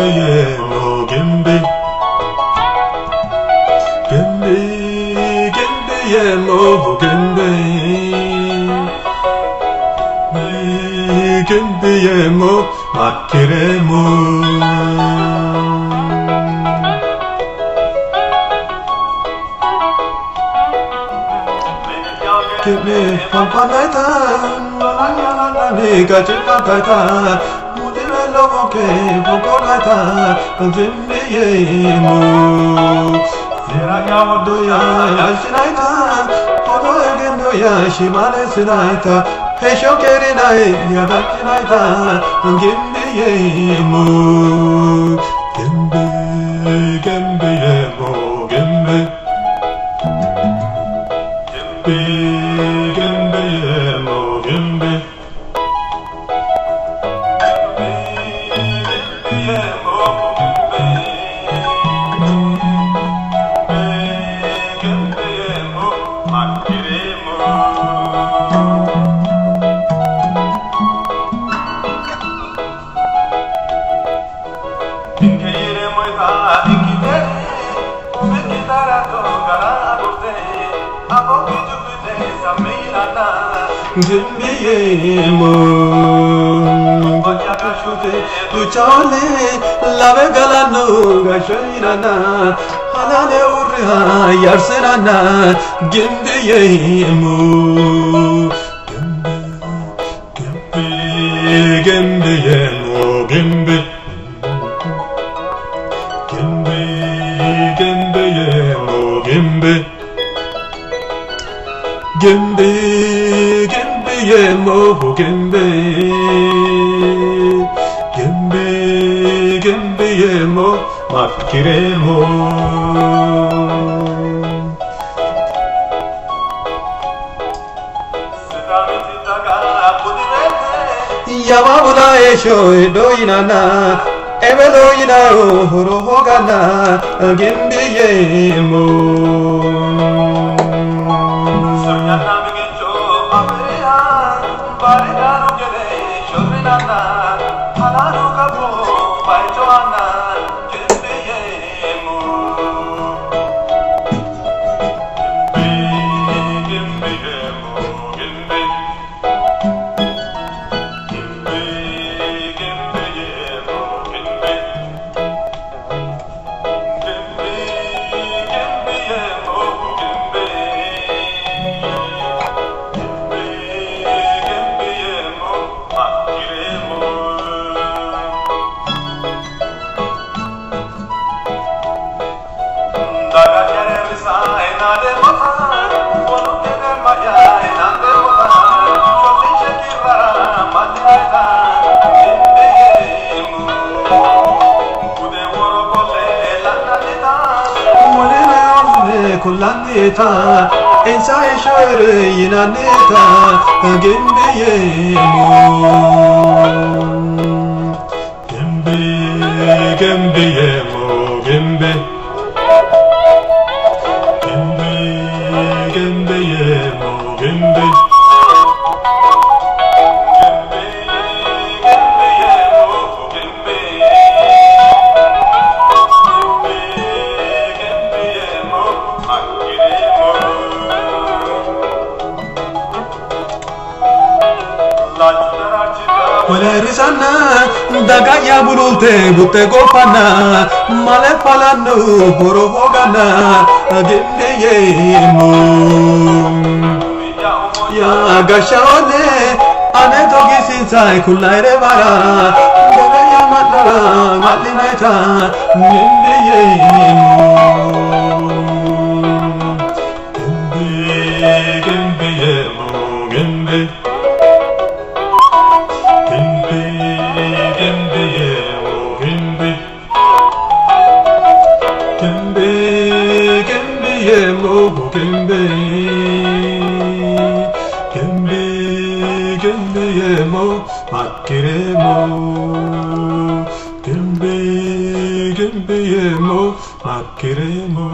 Gembe yemo gembe gembe gembe yemo gembe gembe yemo makiremo. Gembe pampanaita nega chipataita loke pokorata gembe yemo doya yashinaita todo ya shimane sinaita hesho kerinai yadachinaita gembe yemo gembe gembe yemo gembe gembe gembe yemo gembe Gembe duchale lave galano gashairana halale urha yarserana gembe yemo gembe gembe yemo gembe gembe gembe yemo gembe gembe gembe yemo gembe gembe gembe yemo makiremo. Yamabula esho doinana ebelo ina horo hogana gembe yemo. Kullanita ensa eşare yinanita gembe yemo gembe gembe yemo gembe gembe gembe yemo gembe gembe gembe yemo gembe gembe yemo Risanna dagaya burulte butte gopana male falano horo hogana gembe yemo ya gashaone ane togi sinsai kullaire bara dole ya madara malineta gembe yemo gembe gembe yemo gembe gembe yemo gembe gembe gembe yemo gembe gembe gembe yemo makiremo gembe gembe yemo makiremo.